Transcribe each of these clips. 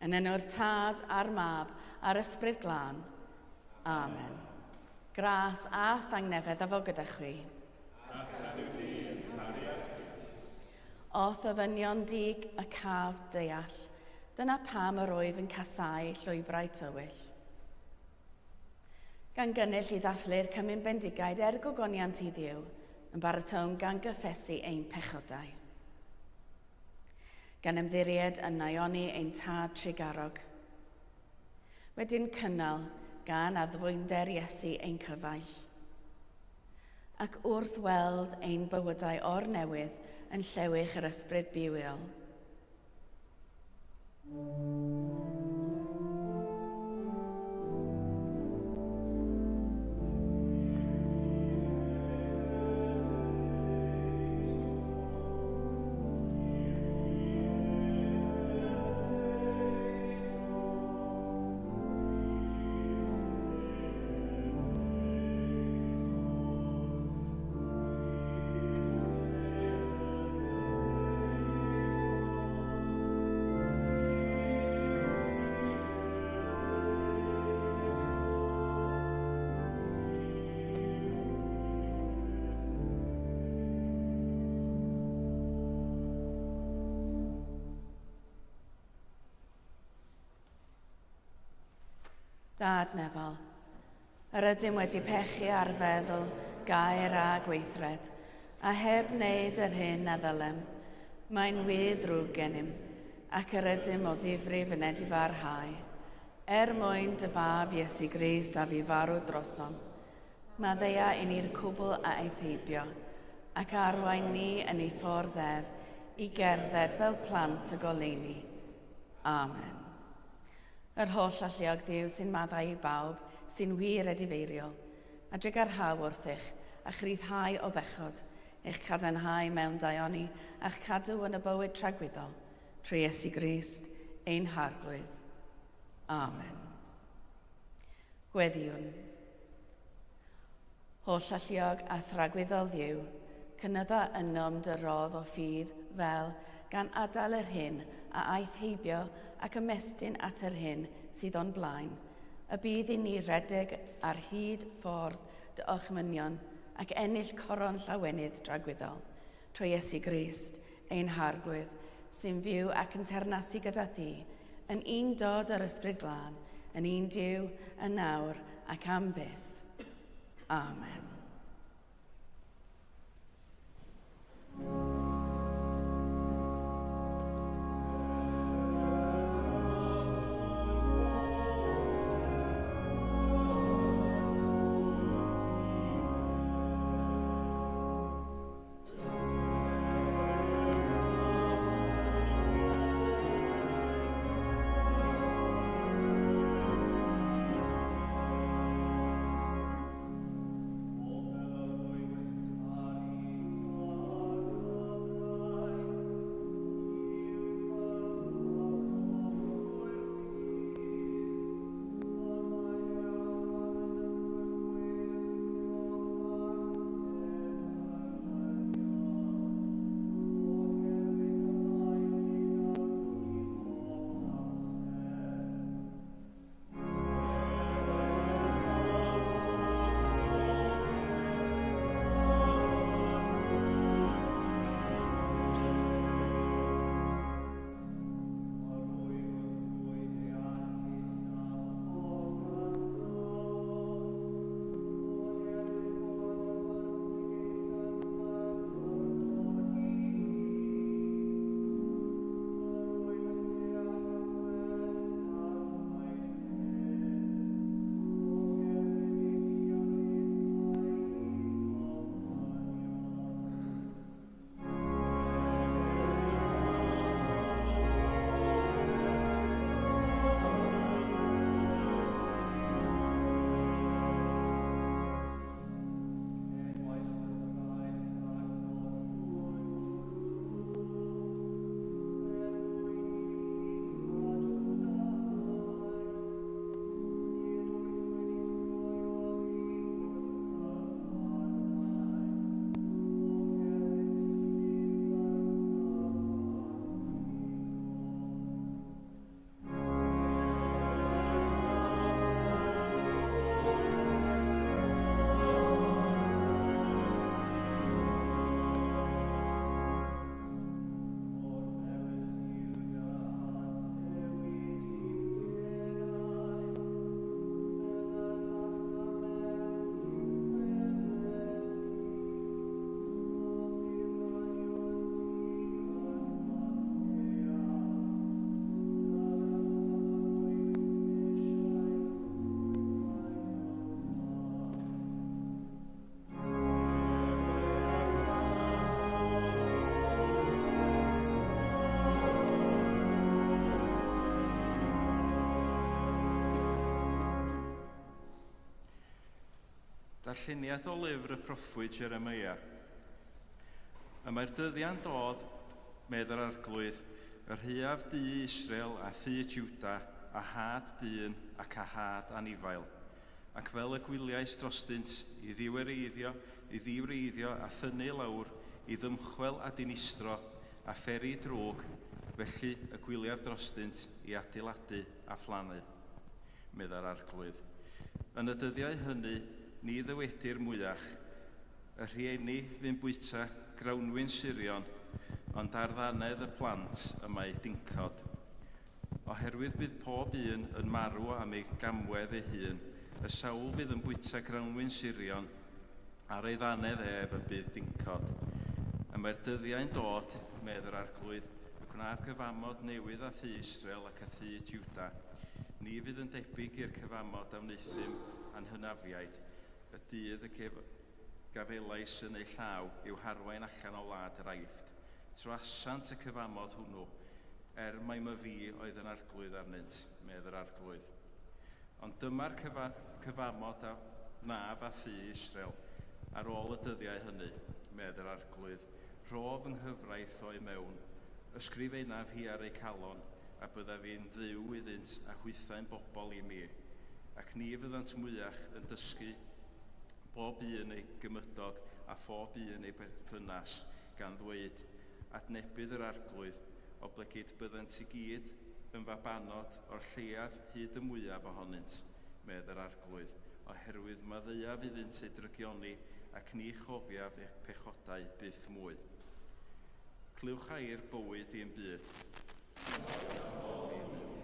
Yn enw'r Tad a'r Mab a'r Ysbryd Glân. Amen. Gras a thangnefedd a fo gyda chwi. A chadw di yn nghariad Crist. O'th ofynion di y caf ddeall, dyna pam yr wyf yn casáu llwybrau tywyll. Gan gynnull i ddathlu'r cymun bendigaid er gogoniant i Dduw, yn baratown gan gyffesu ein pechodau. Gan ymddiried yn naioni ein Tad trugarog. Wedyn cynnal gan addfwynder Iesu ein cyfaill. Ac wrth weld ein bywydau o'r newydd yn llewych yr ysbryd bywiol. Dad nefol, yr ydym wedi pechu ar feddwl, gair a gweithred, a heb wneud yr hyn a ddylem. Mae'n wir ddrwg gennym, ac yr ydym o ddifrif yn edifarhau. Er mwyn dy fab Iesu Grist a fu farw drosom, Maddea i ni'r cwbl a aeth heibio, ac arwain ni yn ei ffordd ef i gerdded fel plant y goleuni. Amen. Yr holl alluog Dduw sy'n maddau i bawb sy'n wir edifeiriol, a drugarhau wrthych, a'ch rhyddhau o bechod, eich cadarnhau mewn daioni, a'ch cadw yn y bywyd tragwyddol, trwy Iesu Grist, ein Harglwydd. Amen. Gweddïwn. Holl alluog a thragwyddol Dduw, cynydda ynom dy rodd o ffydd fel, gan adael yr hyn a aeth heibio ac ymestyn at yr hyn sydd o'n blaen, y bydd i ni redeg ar hyd ffordd dy orchmynion ac ennill coron llawenydd dragwyddol, trwy Iesu Grist, ein Harglwydd, sy'n fyw ac yn teyrnasu gyda thi, yn un dod yr Ysbryd Glân, yn un Duw, yn nawr ac am byth. Amen. Darlleniad o lyfr y proffwyd Jeremia. Y mae'r dyddiau'n dod, medd yr arglwydd, yr heuaf du Israel a thŷ Juda, a had dyn ac a had anifail. Ac fel y gwyliais drostynt, i ddiwreiddio, i ddiwreiddio a thynnu lawr, i ddymchwel a dinistro, a pheri drwg, felly y gwyliaf drostynt i adeiladu a phlannu. Meddai'r Arglwydd. Yn y dyddiau hynny, ni ddywedir mwyach, Y rhieni fu'n bwyta grawnwin surion, ond ar ddannedd y plant y mae dincod. Oherwydd bydd pob un yn marw am ei gamwedd ei hun, y sawl fydd yn bwyta grawnwin surion, ar ei ddannedd ef y bydd dincod. Y mae'r dyddiau'n dod, medd yr Arglwydd, y gwnaf gyfamod newydd â thŷ Israel ac â thŷ Juda. Ni fydd yn debyg i'r cyfamod a wneuthum â'n hynafiaid, y dydd y gafaelais yn eu llaw i'w harwain allan o wlad yr Aifft. Troasant y cyfamod hwnnw, er mai myfi oedd yn arglwydd arnynt, medd yr Arglwydd. Ond dyma'r cyfamod a wnaf â thŷ Israel ar ôl y dyddiau hynny, medd yr Arglwydd, Rho fy nghyfraith o'u mewn, ysgrifennaf hi ar eu calon, a byddaf fi'n Dduw iddynt a hwythau'n bobl i mi, ac ni fyddant mwyach yn dysgu bob un ei gymydog a phob un ei berthynas, gan ddweud, Adnebydd yr Arglwydd, oblegid byddant i gyd yn fabanod o'r lleiaf hyd y mwyaf ohonynt, medd yr Arglwydd, oherwydd maddeuaf iddynt eu drygioni, ac ni chofiaf eu pechodau byth mwy. Clywch air bywyd i'n byd. Diolch yn ôl i Dduw.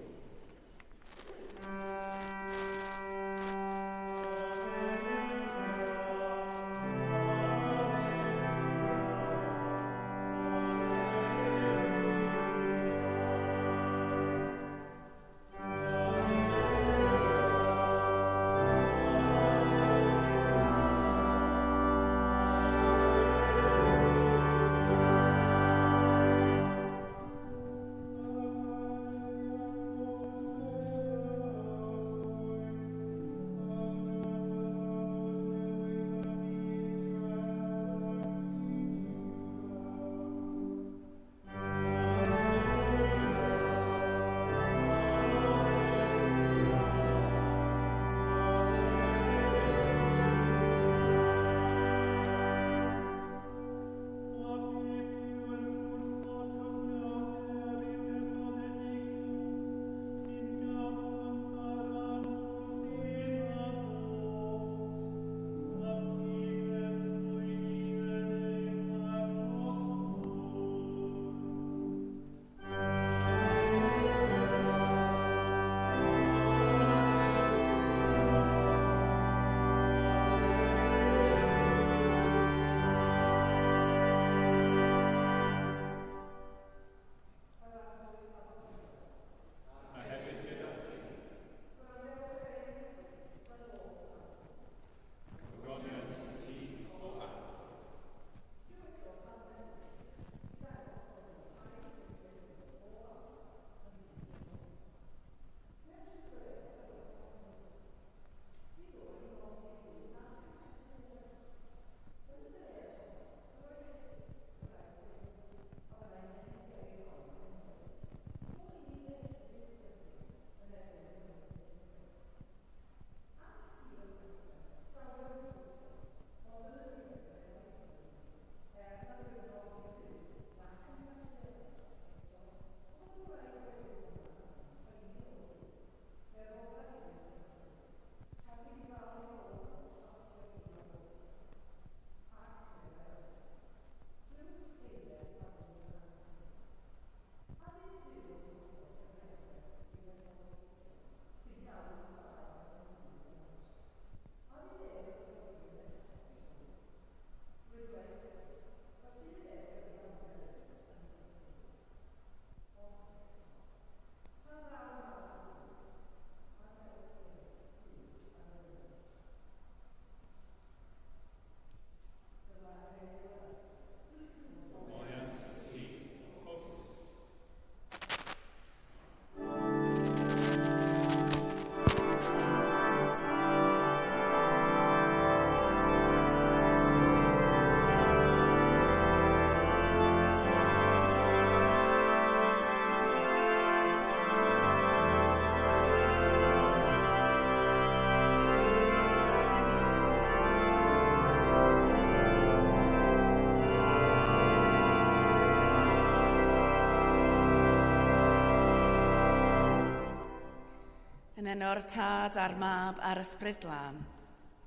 Yn enw'r Tad a'r Mab a'r Ysbryd Glân.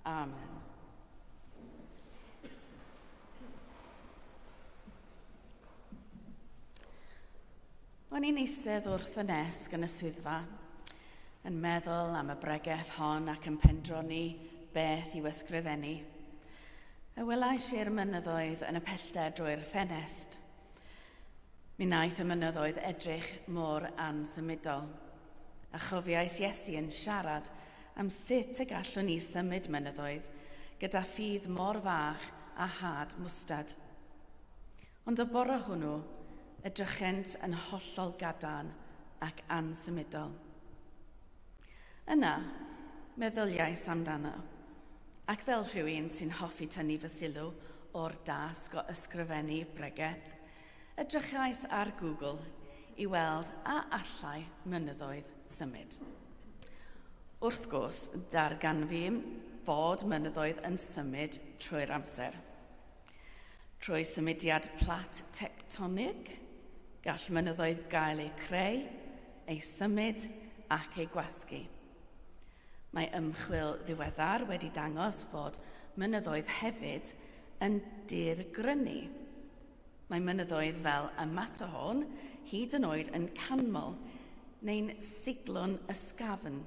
Amen. O'n i'n eistedd wrth fy nesg yn y swyddfa, yn meddwl am y bregeth hon ac yn pendroni beth i'w ysgrifennu. Y welais i'r mynyddoedd yn y pellter drwy'r ffenest. Mi wnaeth y mynyddoedd edrych mor ansymudol, a chofiais Iesu yn siarad am sut y gallwn ni symud mynyddoedd gyda ffydd mor fach â had mwstad. Ond y bore hwnnw, edrychent yn hollol gadarn ac ansymudol. Yna, meddyliais amdano, ac fel rhywun sy'n hoffi tynnu fy sylw o'r dasg o ysgrifennu bregeth, edrychais ar Google i weld a allai mynyddoedd symud. Wrth gwrs, darganfu fod mynyddoedd yn symud trwy'r amser. Trwy symudiad plat tectonig, gall mynyddoedd gael eu creu, eu symud ac eu gwasgu. Mae ymchwil ddiweddar wedi dangos fod mynyddoedd hefyd yn dirgrynu. Mae mynyddoedd fel y Matterhorn hyd yn oed yn canmol neu'n siglo'n ysgafn,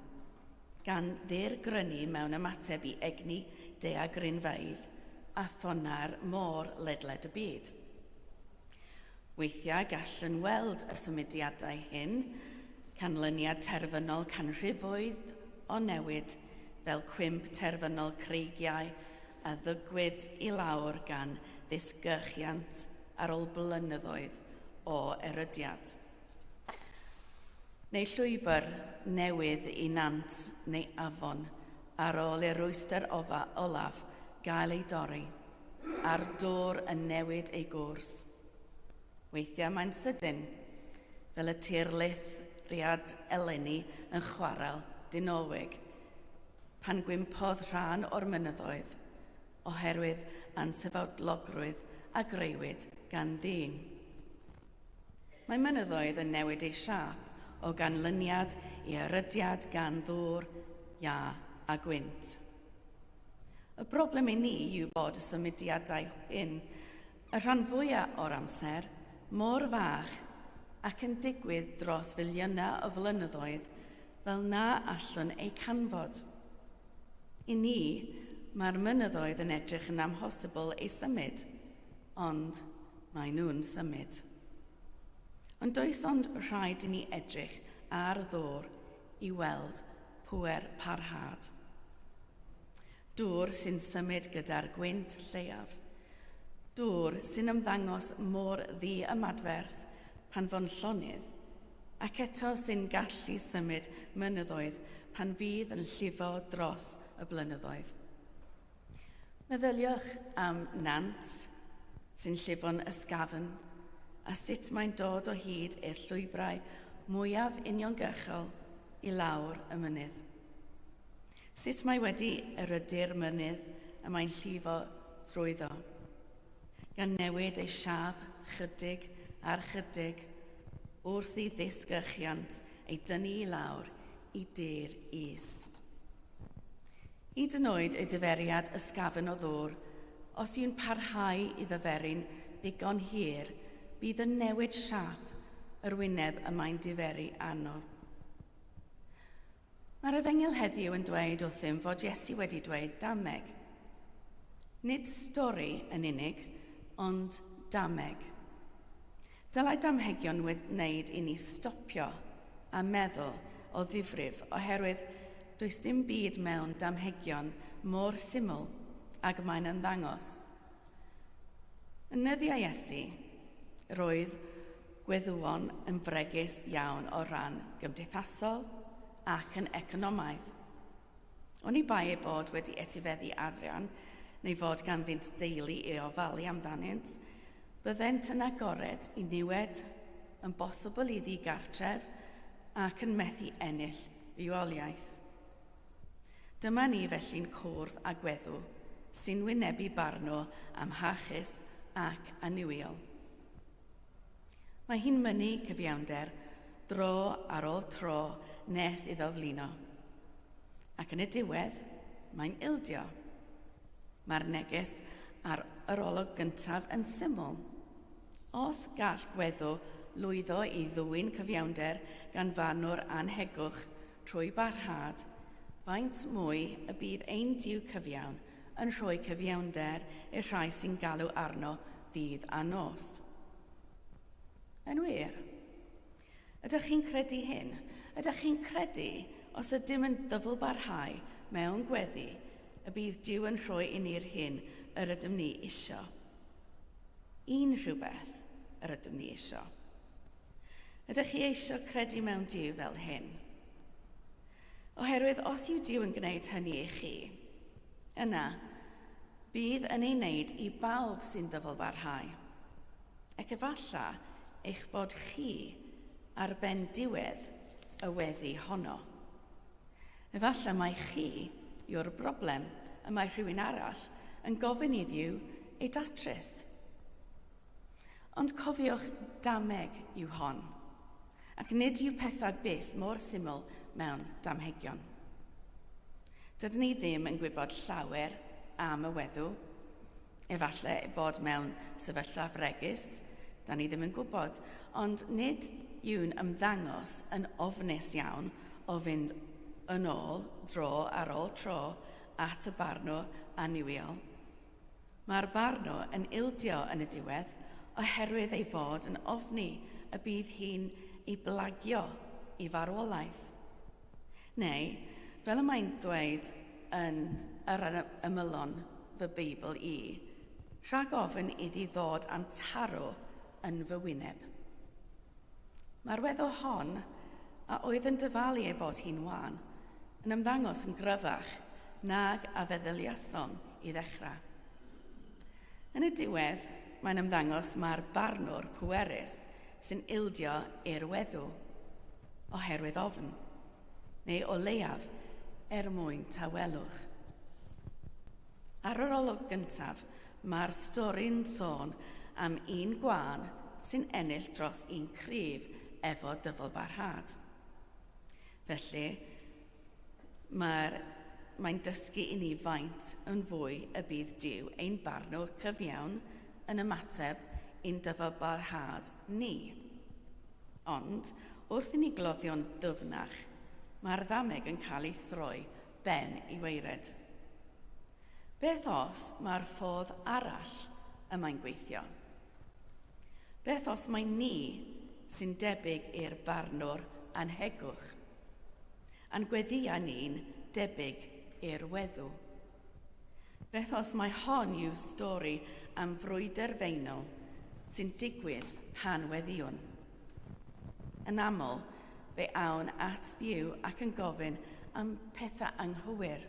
gan ddirgrynu mewn ymateb i egni daeargrynfeydd a thonnau'r môr ledled y byd. Weithiau gallwn weld y symudiadau hyn, canlyniad terfynol canrifoedd o newid fel cwymp terfynol creigiau a ddygwyd i lawr gan ddisgyrchiant ar ôl blynyddoedd o erydiad. Neu llwybr newydd i nant neu afon ar ôl i'r rwystr ofa olaf gael ei dorri, a'r dŵr yn newid ei gwrs. Weithiau mae'n sydyn, fel y tirlithriad eleni yn chwarel Dinorwig, pan gwympodd rhan o'r mynyddoedd oherwydd ansefydlogrwydd a grëwyd gan ddyn. Mae mynyddoedd yn newid eu siâp o ganlyniad i erydiad gan ddŵr, iâ a gwynt. Y broblem i ni yw bod y symudiadau hyn, y rhan fwyaf o'r amser, mor fach ac yn digwydd dros filiynau o flynyddoedd fel na allwn eu canfod. I ni, mae'r mynyddoedd yn edrych yn amhosibl eu symud, Ond maen nhw'n symud. Ond does ond rhaid i ni edrych ar ddŵr i weld pŵer parhad. Dŵr sy'n symud gyda'r gwynt lleiaf. Dŵr sy'n ymddangos mor ddi-ymadferth pan fo'n llonydd, ac eto sy'n gallu symud mynyddoedd pan fydd yn llifo dros y blynyddoedd. Meddyliwch am nant sy'n llifo'n ysgafn a sut mae'n dod o hyd i'r llwybrau mwyaf uniongyrchol i lawr y mynydd. Sut mae wedi erydu'r mynydd y mae'n llifo drwyddo, gan newid ei siâp chydig ar chydig wrth i ddisgyrchiant ei dynnu i lawr i dir is. Hyd yn oed y diferiad ysgafn o ddŵr, os yw'n parhau i ddyferu'n ddigon hir, bydd yn newid siâp yr wyneb y mae'n diferu arno. Mae'r Efengyl heddiw yn dweud wrthym fod Iesu wedi dweud dameg. Nid stori yn unig, ond dameg. Dylai damhegion wneud i ni stopio a meddwl o ddifrif oherwydd does dim byd mewn damhegion mor syml ag mae'n ymddangos. Yn nyddiau Iesu, roedd gweddwon yn fregus iawn o ran gymdeithasol ac yn economaidd. Oni bai eu bod wedi etifeddu arian neu fod ganddynt deulu i ofalu amdanynt, byddent yn agored i niwed, yn bosibl i ddigartref ac yn methu ennill bywoliaeth. Dyma ni felly'n cwrdd â gweddw sy'n wynebu barnwr amharchus ac annuwiol. Mae hi'n mynnu cyfiawnder dro ar ôl tro nes iddo flino. Ac yn y diwedd, mae'n ildio. Mae'r neges ar yr olwg gyntaf yn syml. Os gall gweddw lwyddo i ddwyn cyfiawnder gan farnwr anhegwch trwy barhad, faint mwy y bydd ein Duw cyfiawn yn rhoi cyfiawnder i'r rhai sy'n galw arno ddydd a nos? Yn wir, ydych chi'n credu hyn? Ydych chi'n credu os ydym yn dyfalbarhau mewn gweddi y bydd Duw yn rhoi i ni'r hyn yr ydym ni isio? Unrhyw beth yr ydym ni isio. Ydych chi eisiau credu mewn Duw fel hyn? Oherwydd os yw Duw yn gwneud hynny i chi, yna bydd yn ei wneud i bawb sy'n dyfalbarhau. Ac efallai eich bod chi ar ben diwedd y weddi honno. Efallai mai chi yw'r broblem y mae rhywun arall yn gofyn i Dduw ei datrys. Ond cofiwch, dameg yw hon, ac nid yw pethau byth mor syml mewn damhegion. Dydyn ni ddim yn gwybod llawer am y weddw. Efallai ei bod mewn sefyllfa fregus, da ni ddim yn gwybod, ond nid yw'n ymddangos yn ofnus iawn o fynd yn ôl dro ar ôl tro at y barnwr annuwiol. Mae'r barnwr yn ildio yn y diwedd oherwydd ei fod yn ofni y bydd hi'n ei blagio i farwolaeth. Neu, fel y mae'n ddweud yn yr ymylon fy Beibl i, rhag ofn iddi ddod a'm taro yn fy wyneb. Mae'r weddw hon, a oedd yn dyfalu ei bod hi'n wan, yn ymddangos yn gryfach nag a feddyliasom i ddechrau. Yn y diwedd, mae'n ymddangos mae'r barnwr pwerus sy'n ildio i'r weddw, oherwydd ofn, neu o leiaf er mwyn tawelwch. Ar yr olwg gyntaf, mae'r stori'n sôn am un gwân sy'n ennill dros un cryf efo dyfalbarhad. Felly, mae'r mae'n dysgu i ni faint yn fwy y bydd Duw ein barnwr cyfiawn yn ymateb i'n dyfalbarhad ni. Ond, wrth i ni gloddio'n ddyfnach, mae'r ddameg yn cael ei throi ben i waered. Beth os mae'r ffordd arall y mae'n gweithio? Beth os mae ni sy'n debyg i'r barnwr anhegwch, a'n gweddïau ni'n debyg i'r weddw? Beth os mae hon yw stori am frwydr fewnol sy'n digwydd pan weddïwn? Yn aml, fe awn at Dduw ac yn gofyn am pethau anghywir.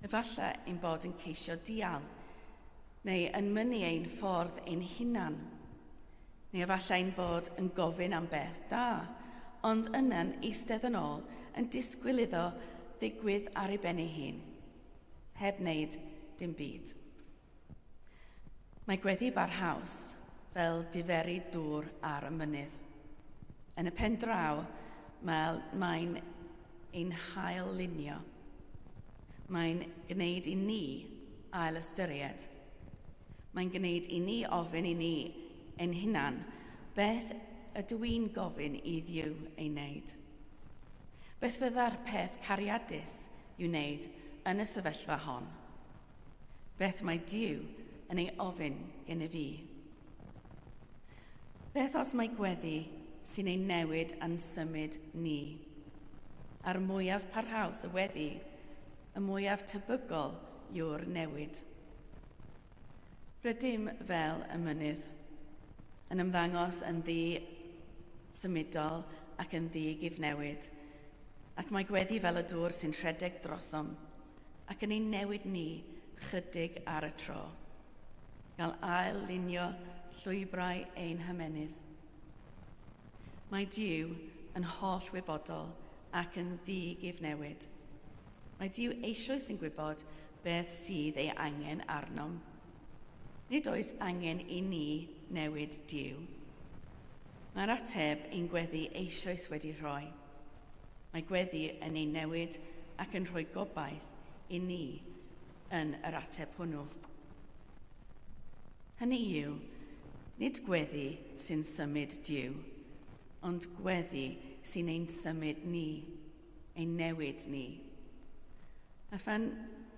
Efallai ein bod yn ceisio dial, neu yn mynnu ein ffordd ein hunan. Neu efallai ein bod yn gofyn am beth da, ond yna'n eistedd yn ôl yn disgwyl iddo ddigwydd ar ei ben ei hun, heb wneud dim byd. Mae gweddi barhaus fel diferu dŵr ar y mynydd. Yn y pen draw, mae'n mae ein hail-lunio. Mae'n gwneud i ni ail ystyried. Mae'n gwneud i ni ofyn i ni ein hunan, beth ydw i'n gofyn i Dduw ei wneud? Beth fydda'r peth cariadus i'w wneud yn y sefyllfa hon? Beth mae Duw yn ei ofyn gennyf i? Beth os mae gweddi sy'n ei newid a'n symud ni? A'r mwyaf parhaus y weddi, y mwyaf tebygol yw'r newid. Rydym fel y mynydd, yn ymddangos yn ddi symudol ac yn ddi gyfnewid, ac mae gweddi fel y dŵr sy'n rhedeg drosom ac yn ein newid ni chydig ar y tro. Gael ail-lunio llwybrau ein hymennydd. Mae Duw yn holl wybodol ac yn ddi-gyfnewid. Mae Duw eisoes yn gwybod beth sydd ei angen arnom. Nid oes angen i ni newid Duw. Mae'r ateb ein gweddi eisoes wedi rhoi. Mae gweddi yn ein newid ac yn rhoi gobaith i ni yn yr ateb hwnnw. Hynny yw, nid gweddi sy'n symud Duw, ond gweddi sy'n ein symud ni, ein newid ni. A phan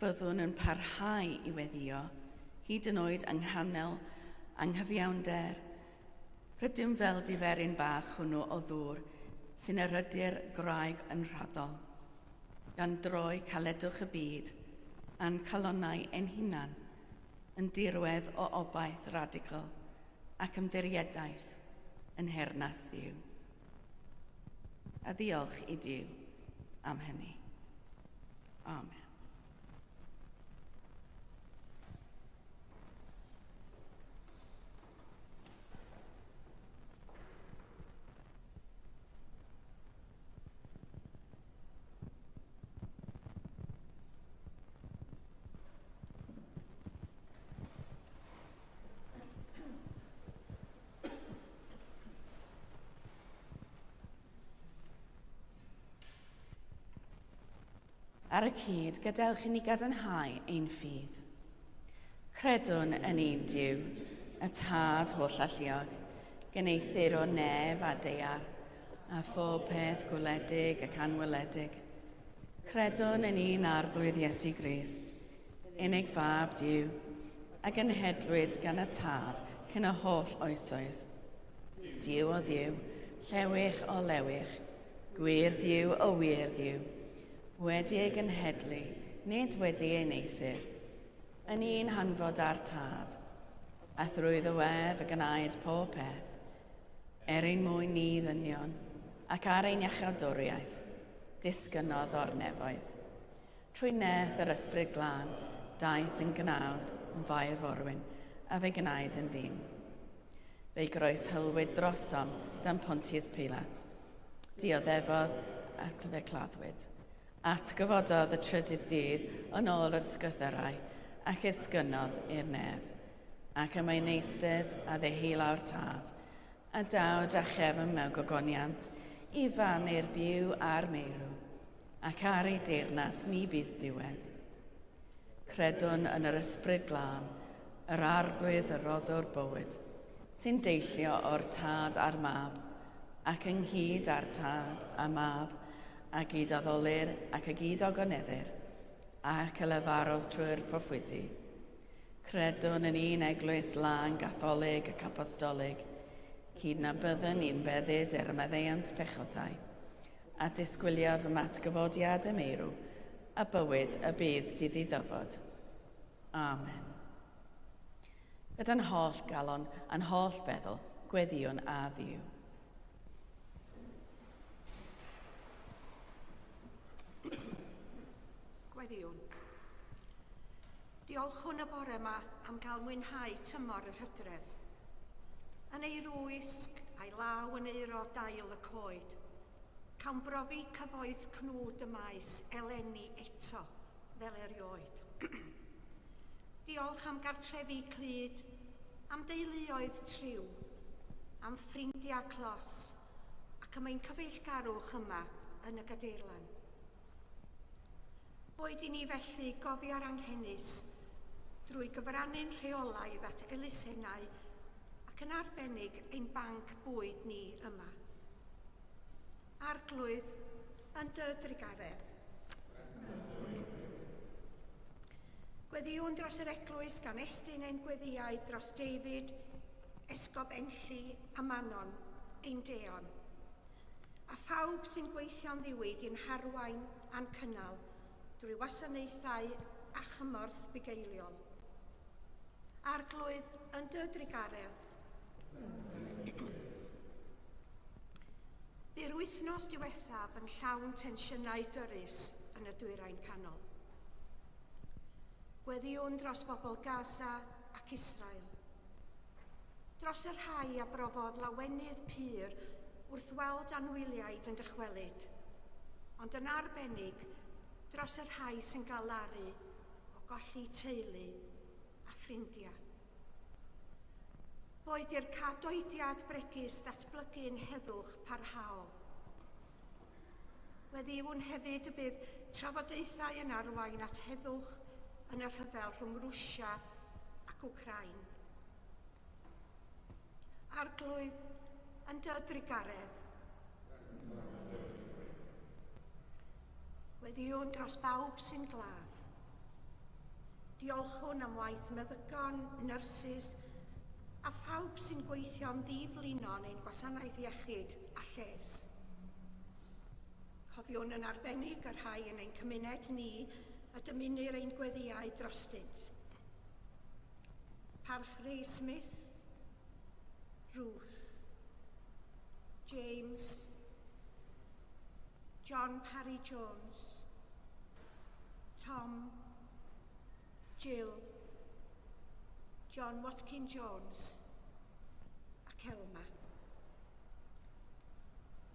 fyddwn yn parhau i weddïo, hyd yn oed yng nghanol anghyfiawnder, rydym fel diferyn bach hwnnw o ddŵr sy'n erydu'r graig yn rhaddol, gan droi caledwch y byd a'n calonnau ein hunan yn dirwedd o obaith radical ac ymddiriedaeth yn nheyrnas Dduw. A ddiolch i Duw am hynny. Amen. Ar y cyd, gadewch i ni gadarnhau ein ffydd. Credwn yn un Duw, y Tad holl alluog, gyneuthur o nef a daear, a phob peth gwledig ac anweledig. Credwn yn un Arglwydd Iesu Grist, unig Fab Duw, a genhedlwyd gan y Tad cyn y holl oesoedd. Duw o Dduw, llewych o lewych, gwir Dduw o wir Dduw, wedi ei genhedlu, nid wedi ei wneuthur, yn un hanfod â'r Tad, a thrwyddo ef y gwnaed pob peth, er ein mwyn ni ddynion, ac ar ein iachawdwriaeth, disgynnodd o'r nefoedd. Trwy nerth yr Ysbryd Glân, daeth yn gnawd yn Fair Forwyn, a fe'i gwnaed yn ddyn. Fe'i groeshylwyd drosom dan Pontius Pilat. Dioddefodd ac fe claddwyd. Atgyfododd y trydydd dydd yn ôl yr ysgrythurau ac esgynnodd i'r nef. Ac y mae'n eistedd a ddeheulaw'r Tad, a daw drachefn mewn gogoniant i fanu'r byw a'r meirw. Ac ar ei deyrnas ni bydd diwedd. Credwn yn yr Ysbryd Glân, yr Arglwydd y Rhoddwr bywyd, sy'n deillio o'r Tad a'r Mab, ac ynghyd â'r Tad a Mab, a gyd-addolir ac a gyd-ogoneddir, ac y lefarodd trwy'r proffwydi. Credwn yn un eglwys lân Gatholig ac Apostolig, cydnabyddwn un beddyd er maddeuant pechodau, a disgwyliodd fy matgyfodiad y meirw, a bywyd y bydd sydd i ddyfod. Amen. Gyda'n holl galon a'n holl feddwl, gweddïwn a Dduw. Gweddïwn. Diolchwn y bore yma am gael mwynhau tymor yr hydref. Yn ei rwysg a'i law yn euro dail y coed, cawn brofi cyfoeth cnwd y maes eleni eto fel erioed. Diolch am gartrefi clyd, am deuluoedd triw, am ffrindiau clos ac am ein cyfeillgarwch yma yn y gadeirlan. Boed i ni felly gofio'r anghenus drwy gyfrannu'n rheolaidd at elusennau ac yn arbennig ein banc bwyd ni yma. Arglwydd, yn dy drugaredd. Gweddïwn dros yr eglwys gan estyn ein gweddïau dros David, Esgob Enlli a Manon, ein deon. A phawb sy'n gweithio'n ddiwyd i'n harwain a'n cynnal drwy wasanaethau a chymorth bugeiliol. Arglwydd, yn dy drugaredd. Bu'r wythnos diwethaf yn llawn tensiynau dyrys yn y Dwyrain Canol. Gweddïwn dros bobl Gaza ac Israel. Dros y rhai a brofodd lawenydd pur wrth weld anwyliaid yn dychwelyd, ond yn arbennig dros y rhai sy'n galaru o golli teulu a ffrindiau. Boed i'r cadoediad bregus ddatblygu'n heddwch parhaol. Weddïwn hefyd y bydd trafodaethau yn arwain at heddwch yn y rhyfel rhwng Rwsia ac Wcráin. Arglwydd, yn dy drugaredd. Weddïwn dros bawb sy'n glaf. Diolchwn am waith meddygon, nyrsys a phawb sy'n gweithio'n ddiflino yn ein gwasanaeth iechyd a lles. Cofiwn yn arbennig y rhai yn ein cymuned ni y dymunir ein gweddïau drostynt. Parch Ray Smith, Ruth, James, John Parry Jones, Tom, Jill, John Watkin Jones ac Elma.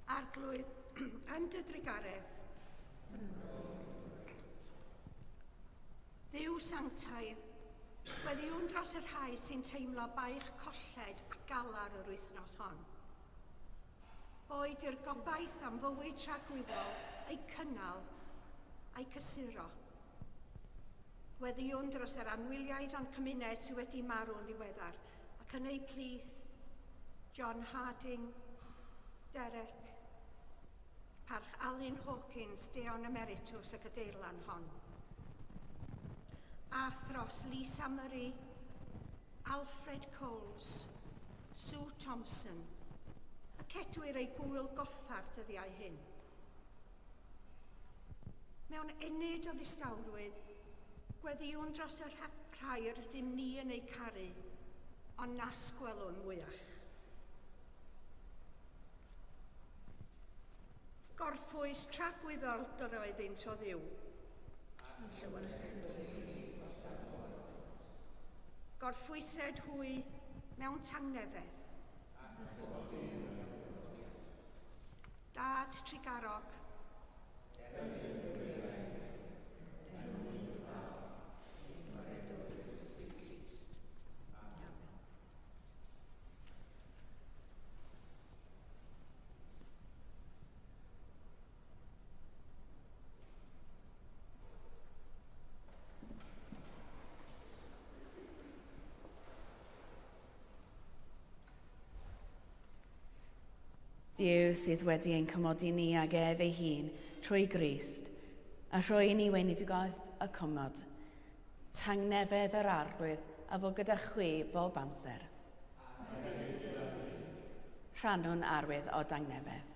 Arglwydd, yn dy drugaredd. Dduw sanctaidd, gweddïwn dros y rhai sy'n teimlo baich colled a galar yr wythnos hon. Boed i'r gobaith am fywyd tragwyddol eu cynnal a'u cysuro. Gweddïwn dros yr anwyliaid o'n cymuned sydd wedi marw yn ddiweddar, ac yn eu plith John Harding, Derek, Parch Alun Hawkins, Deon Emeritus y gadeirlan hon. A thros Lisa Murray, Alfred Coles, Sue Thompson, y cedwir ei gŵyl goffa'r dyddiau hyn. Mewn ennyd o ddistawrwydd, gweddïwn dros y rhai yr ydym ni yn eu caru, ond nas gwelwn mwyach. Gorffwys tragwyddol dyroeddynt o Dduw. Gorffwysed hwy mewn tangnefedd. Dad trugarog. Duw sydd wedi ein cymodi ni ag ef ei hun trwy Grist, a rhoi ni weinidogaeth y cymod. Tangnefedd yr Arglwydd a fo gyda chwi bob amser. Rhannwn arwydd o dangnefedd. Tangnefedd.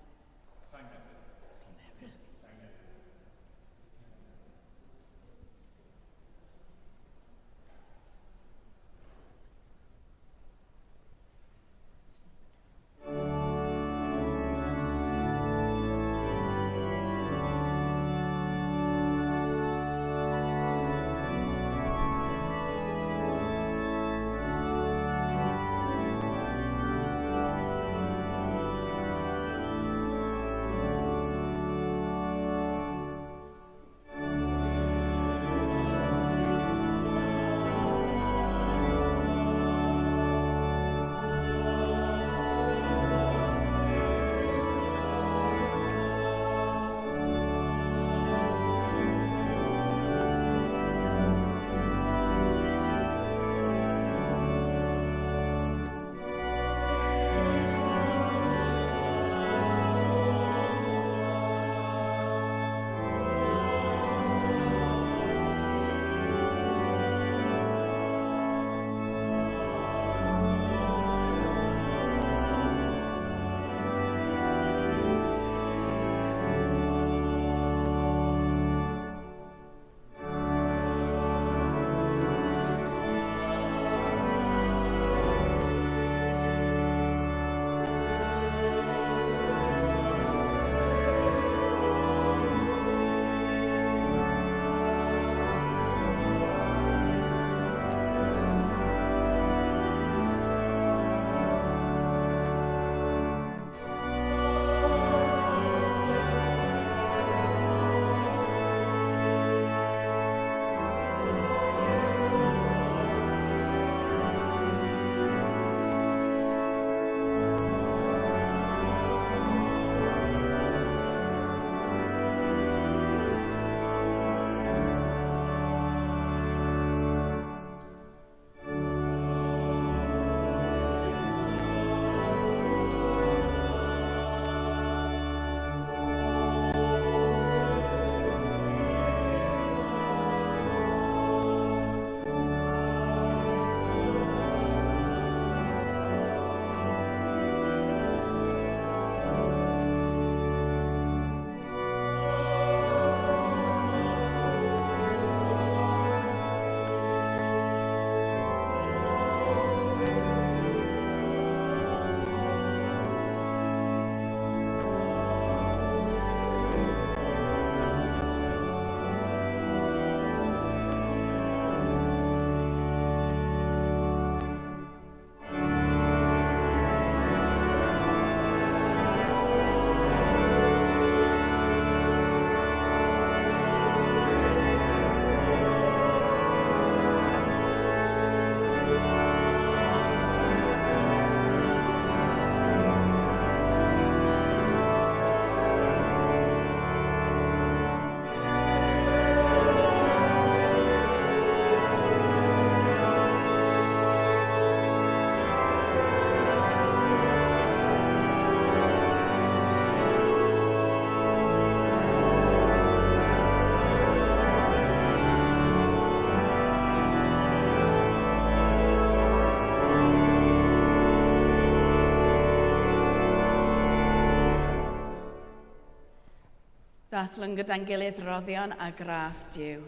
Dathlwn gyda'n gilydd roddion a gras Duw.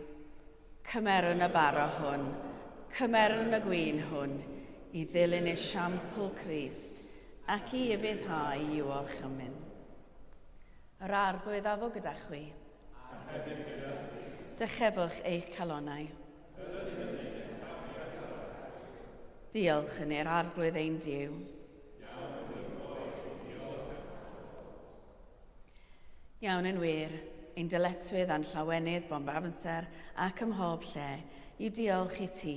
Cymerwn y bara hwn, cymerwn y gwin hwn, i ddilyn esiampl Crist ac i ufuddhau i'w orchymyn. Yr Arglwydd a fo gyda chwi. A hefyd gyda thi. Dychefwch eich calonnau. Diolch yn i'r Arglwydd ein Duw. Iawn yn wir, ein dyletswydd a'n llawenydd bob amser ac ym mhob lle yw diolch i ti,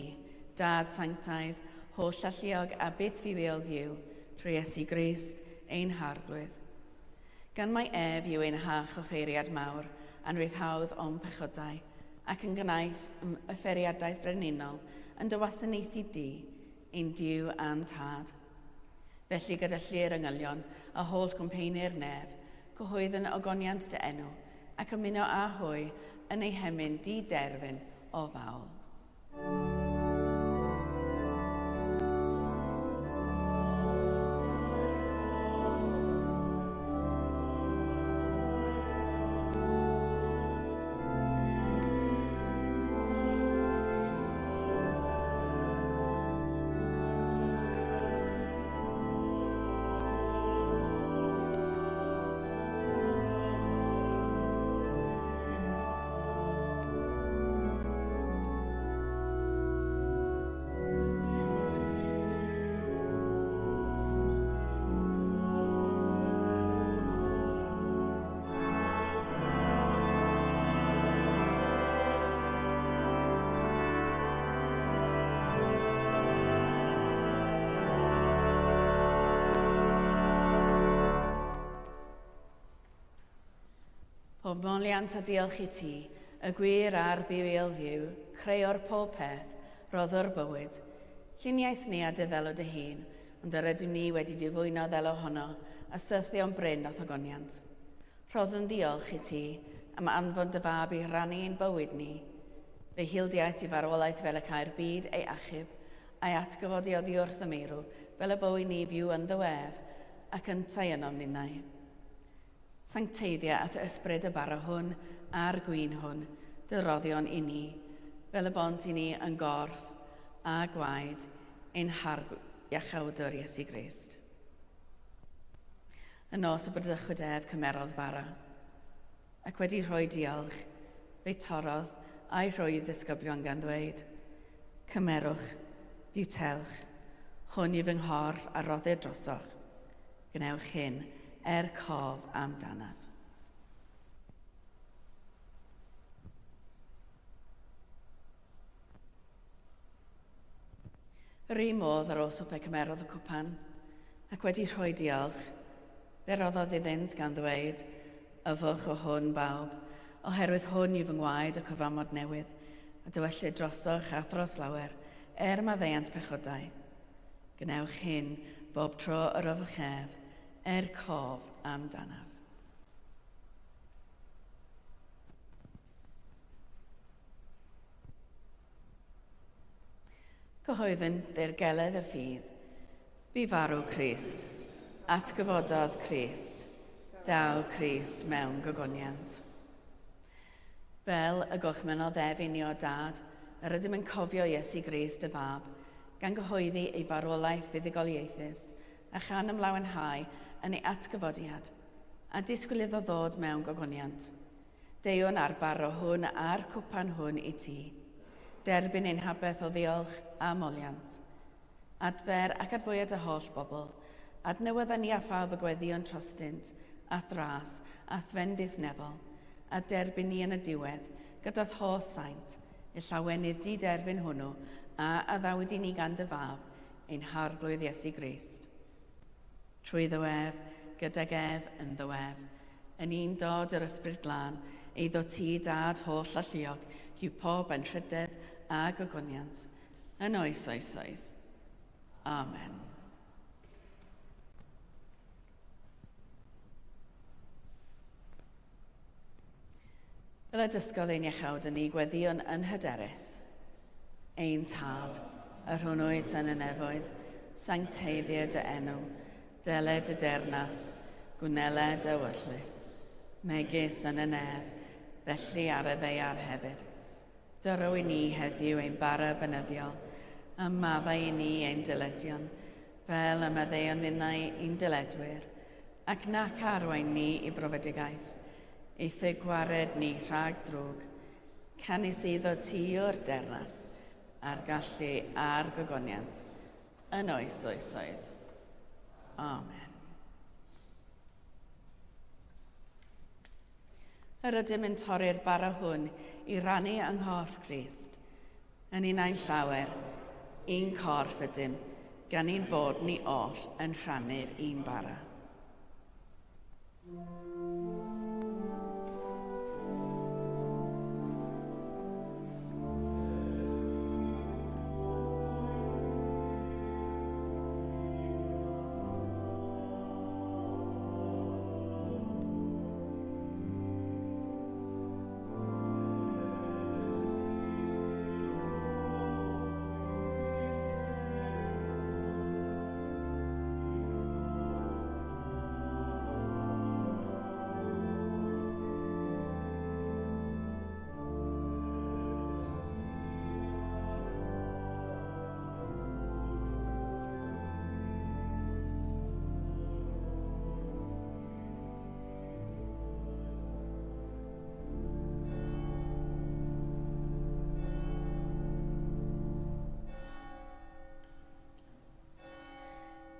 Dad sanctaidd, holl alluog a byth fywiol Dduw, trwy Iesu Grist, ein Harglwydd. Gan mai ef yw ein hach-offeiriad mawr a'n rhyddhaodd o'n pechodau, ac yn gwnaeth offeiriadaeth frenhinol yn dy wasanaethu di, ein Duw a'n Tad. Felly gyda llu'r angylion a holl gwmpeini'r nef, cyhoeddwn ogoniant dy enw, ac ymuno â hwy yn eu hemyn di-derfyn o fawl. Pob moliant a diolch i ti, y gwir a'r bywiol Dduw, creor pob peth, rhoddwr bywyd. Lluniais ni a dy ddelw dy hun, ond yr ydym ni wedi difwyno ddelw honno, a syrthio'n brin o'th ogoniant. Rhoddwn ddiolch i ti am anfon dy fab i rannu ein bywyd ni. Fe hildiais i farwolaeth fel y câi'r byd ei achub, a'i atgyfodi oddi wrth y meirw, fel y bywyd ni fyw ynddo ef, ac yntau ynom ninnau. Sancteiddia a'th ysbryd y bara hwn a'r gwin hwn, dy roddion i ni, fel y bont i ni yn gorff a gwaed ein Harglwydd Iachawdwr Iesu Grist. Y nos y bradychwyd ef, cymerodd fara, ac wedi rhoi diolch, fe'i torrodd a'i rhoi i'w ddisgyblion gan ddweud, Cymerwch, bwytewch, hwn yw fy nghorff a roddir drosoch. Gwnewch hyn er cof amdanaf. Yr un modd ar ôl swper cymerodd y cwpan, ac wedi rhoi diolch, fe roddodd iddynt gan ddweud, Yfwch o hwn, bawb, oherwydd hwn yw fy ngwaed y cyfamod newydd, a dywellir drosoch a thros lawer, er maddeuant pechodau. Gwnewch hyn bob tro yr yfwch ef, er cof amdanaf. Cyhoeddwn ddirgeledd y ffydd. Bu farw Crist, atgyfododd Crist, daw Crist mewn gogoniant. Fel y gorchmynnodd ef i ni o Dad, yr ydym yn cofio Iesu Grist y Fab, gan gyhoeddi ei farwolaeth fuddugoliaethus a chan ymlawenhau yn ei atgyfodiad, a disgwyl iddo ddod mewn gogoniant. Deuwn â'r barro hwn a'r cwpan hwn i ti. Derbyn ein habeth o ddiolch a moliant. Adfer ac adfwya dy holl bobl. Adnewydda ni a phawb y gweddïwn trostynt, a'th ras, a'th fendith nefol, a derbyn ni yn y diwedd, gyda'th holl saint, y llawenydd di-derfyn hwnnw a addawyd i ni gan dy Fab, ein Harglwydd Iesu Grist. Trwyddo ef, gydag ef, ynddo ef, yn un dod yr Ysbryd Glân, eiddo ti, Dad holl alluog, yw pob anrhydedd a gogoniant, yn oes oesoedd. Amen. Fel y dysgodd ein iachawd yn ni gweddïwn yn hyderus. Ein Tad, yr hwn wyt yn y nefoedd, sancteiddia dy enw, dele dy deyrnas, gwnele dy ewyllys. Megis yn y nef, felly ar y ddaear hefyd. Dyro i ni heddiw ein bara beunyddiol, a maddau i ni ein dyledion, fel y maddeuon ninnau i'n dyledwyr, ac nac arwain ni i brofedigaeth, eithr gwared ni rhag drwg, canys iddo ti yw'r deyrnas, a'r gallu a'r gogoniant, yn oes oesoedd. Amen. Yr ydym yn torri'r bara hwn i rannu yng nghorff Crist. Yn unau llawer, un corff ydym, gan ein bod ni oll yn rhannu'r un bara.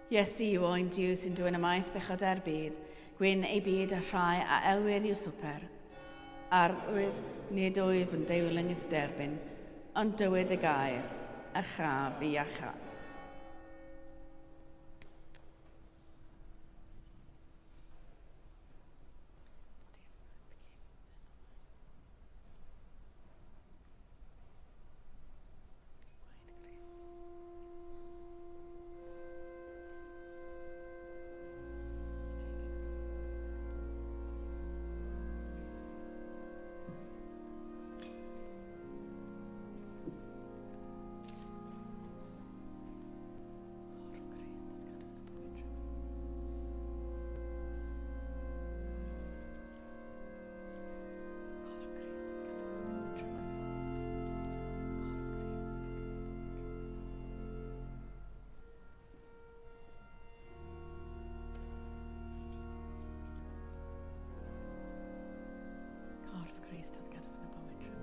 Iesu yw oen Duw sy'n dwyn ymaith bechodau'r byd, gwyn ei byd a rhai a elwir i'w swper. Arglwydd, nid wyf yn deilwng i'th derbyn, ond dywed y gair, a chaf fi iachau. Corff Crist oedd gadw yn y bywyd trwy.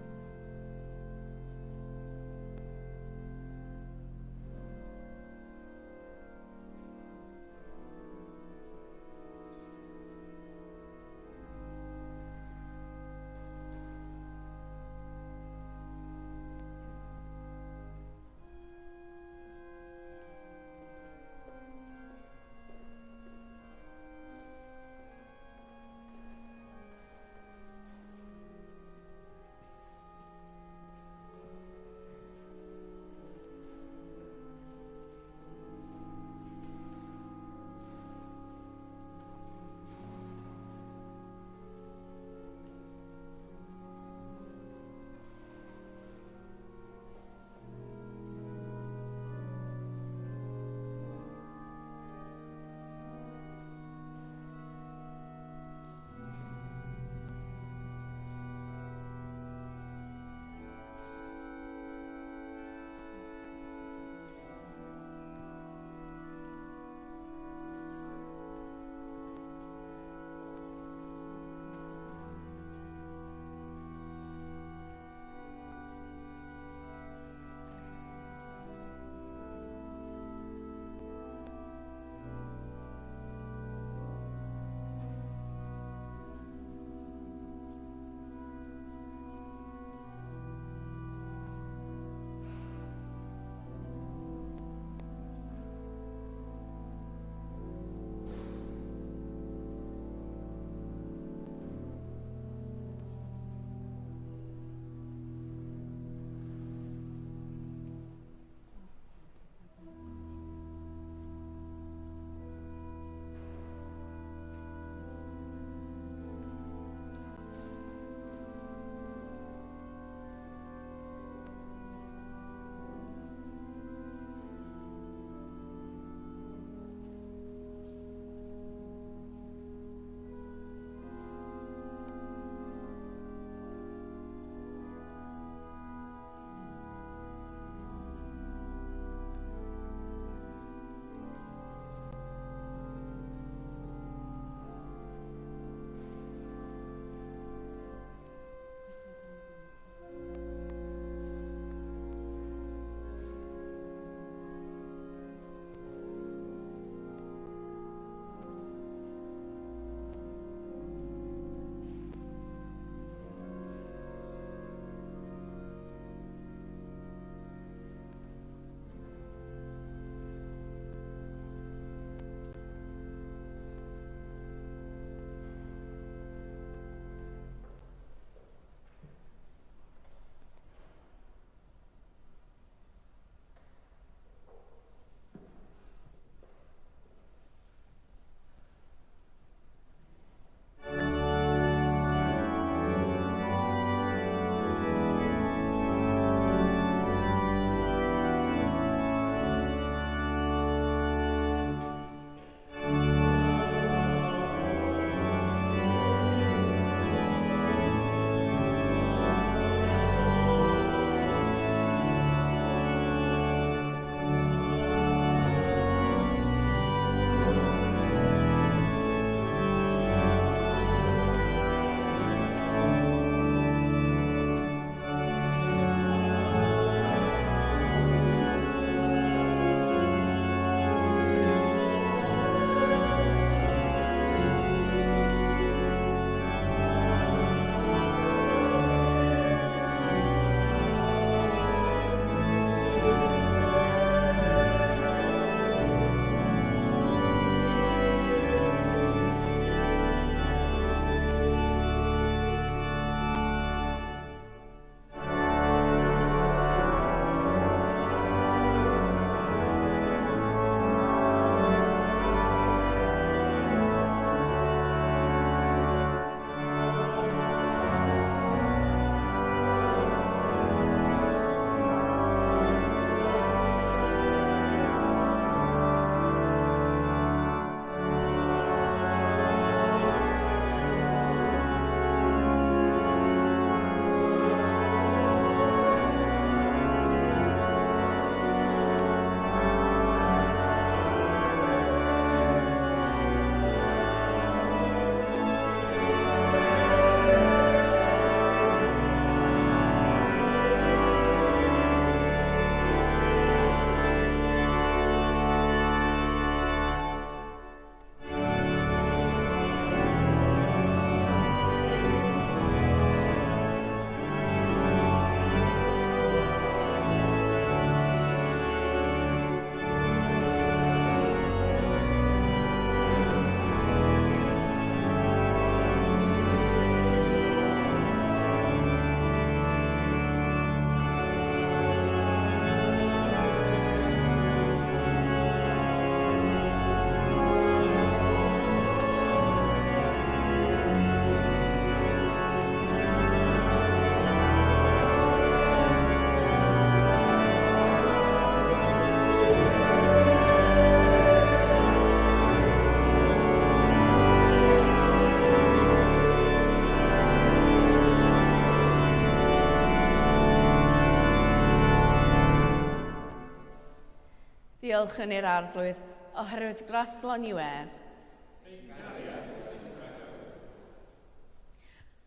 Diolchwn i'r Arglwydd oherwydd graslon yw ef.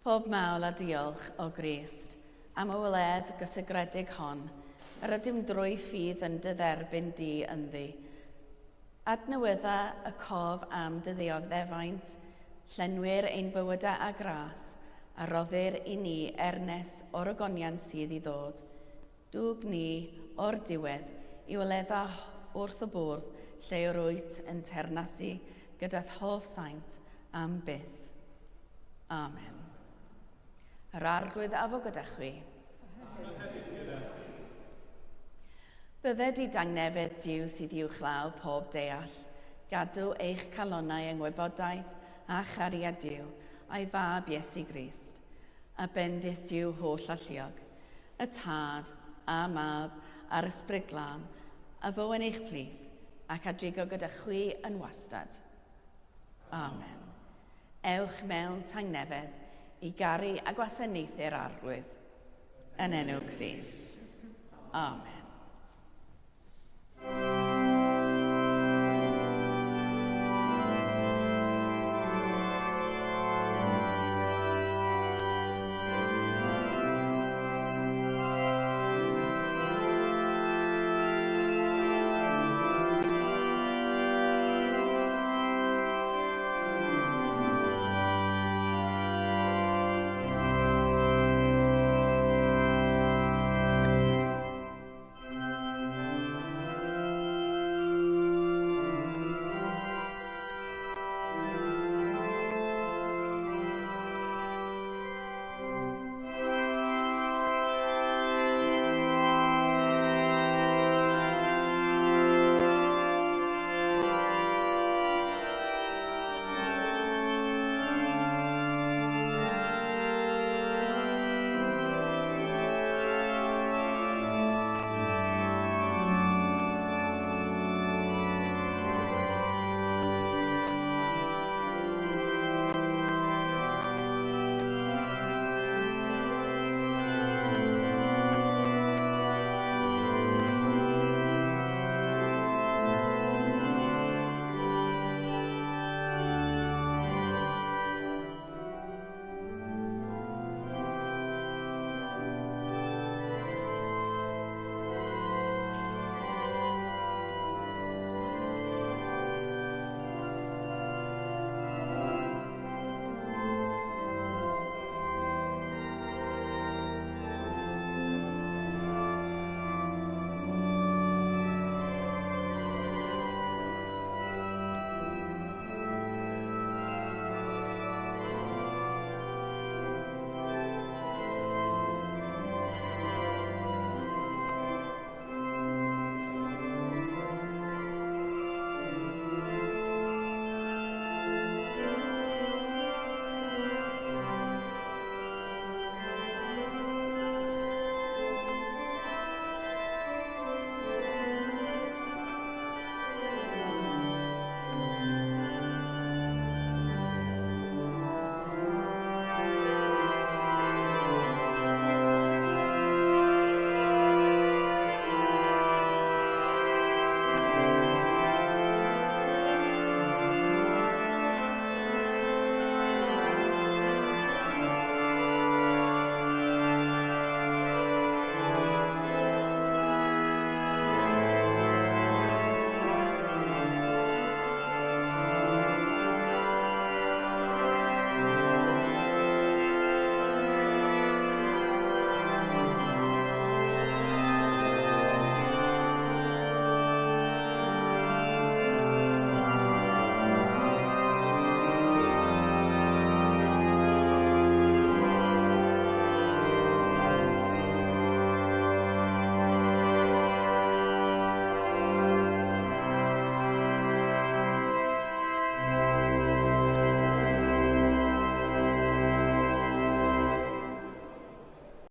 Pob mawl a diolch o Grist am y wledd gysegredig hon, yr ydym drwy ffydd yn dy dderbyn di ynddi. Adnewydda y cof am dy ddioddefaint, llenwir ein bywydau â gras, a roddir i ni ernes o'r ogoniant sydd i ddod. Dwg ni, o'r diwedd, i wledda wrth y bwrdd lle yr wyt yn teyrnasu gyda'th holl saint am byth. Amen. Yr Arglwydd a fo gyda chwi. Bydded i dangnefedd Duw sydd uwchlaw pob deall, gadw eich calonnau yng ngwybodaeth a chariad Duw, a'i Fab Iesu Grist, a bendith Duw holl alluog, y Tad, a Mab, a'r Ysbryd Glân, a fo yn eich plith, ac a drigo gyda chwi yn wastad. Amen. Ewch mewn tangnefedd i garu a gwasanaethu'r Arglwydd. Yn enw Crist. Amen.